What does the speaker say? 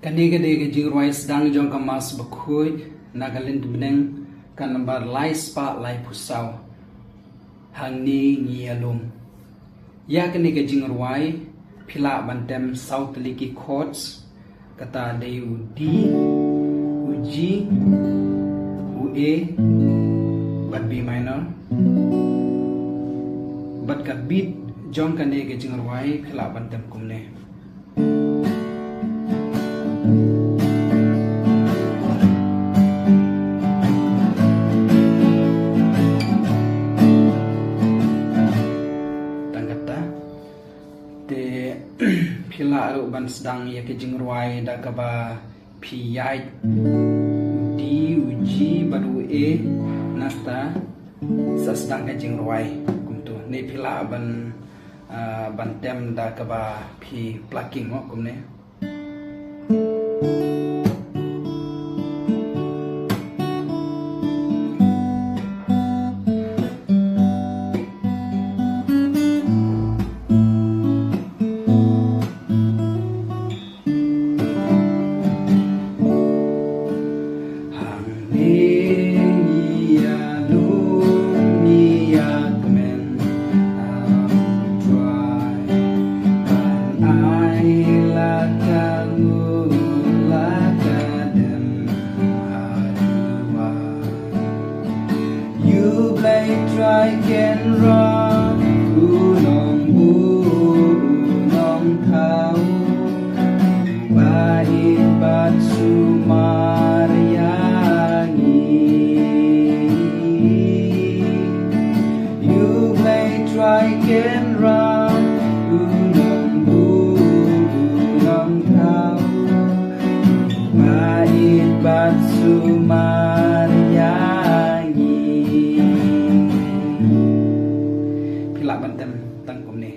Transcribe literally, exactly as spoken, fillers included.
Kane ka dei ka jingrwai sdang jong ka Mass Bakhuid na ka Lynnbneng ka nambar lai spah laiphew saw. Hangne ngi ïa lum. Ïa kane ka jingrwai phi lah ban tem saw tylli ki chords, kata dei u D, u G, u A, bad B minor. Bad ka beat jong kane ka jingrwai phi lah ban tem kumne. Tang kata. Te phi lah ruh ban sdang ïa ka jingrwai da kaba phi ïaid u D, u G bad u A nasta sa sdang ka jingrwai kumtu. Ne phi lah ban, ah, ban tem da kaba phi plucking mo kumne. Hangne ngi ïa lum ngi ïa kmen, am try ban ai la ka nguh la ka dem ha duwai. U Blei Trai Kynrad u nongbuh u nongthaw, ba ïeit bad sumar ïa ngi. U Blei Trai Kynrad u nongbuh u nongthaw, ba ïeit bad sumar ïa ngi. Phi lah ban tem tang kumne.